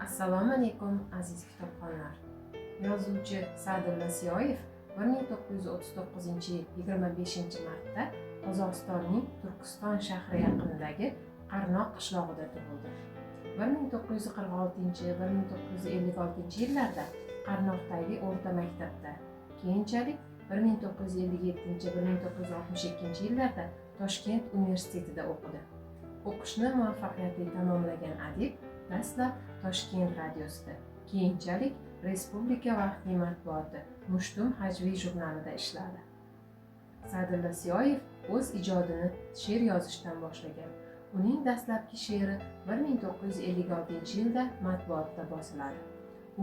Assalomu alaykum, aziz kitobxonlar. Yozuvchi Sa'dulla Siyoyev 1939-yil 25-martda Qozog'istonning Turkiston shahri yaqinidagi Qarnoq qishlog'ida tug'ildi. 1946-1956 yillarda Qarnoqdagi o'rta maktabda, keyinchalik 1957-1962 yillarda Toshkent universitetida o'qidi. O'qishni muvaffaqiyatli tamomlagan adib dastlab Toshkent radiosida, keyinchalik respublika vaqtli matbuoti Mushtum hajviy jurnalida ishladi. Sa'dulla Siyoyev o'z ijodini she'r yozishdan boshlagan. Uning dastlabki she'ri 1956-yilda matbuotda bosiladi. U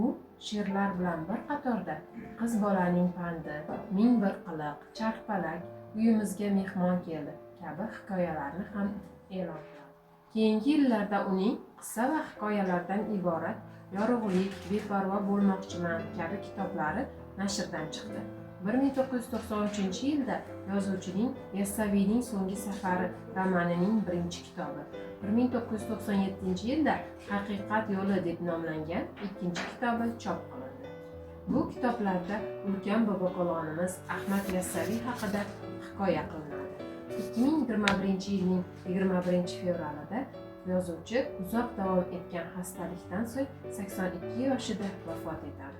she'rlar bilan bir qatorda Qiz bolaning pandi, Ming bir qiliq, Charxpalak, Uyimizga mehmon keldi kabi hikoyalarni ham e'lon qiladi. Keyingi yillarda uning qissa va hikoyalardan iborat Yorug'lik, Beparvo bo'lmoqchiman kabi kitoblari nashrdan chiqdi. 1993-yilda yozuvchining Yassaviyning so'nggi safari romanining birinchi kitobi, 1997-yilda Haqiqat yo'li deb nomlangan ikkinchi kitobi chop qilindi. Bu kitoblarda ulkan bobokalonimiz Ahmad Yassaviy haqida hikoya qilinadi. 2021-yilning 21-fevralida yozuvchi uzoq davom etgan xastalikdan so'ng 82 yoshida vafot etadi.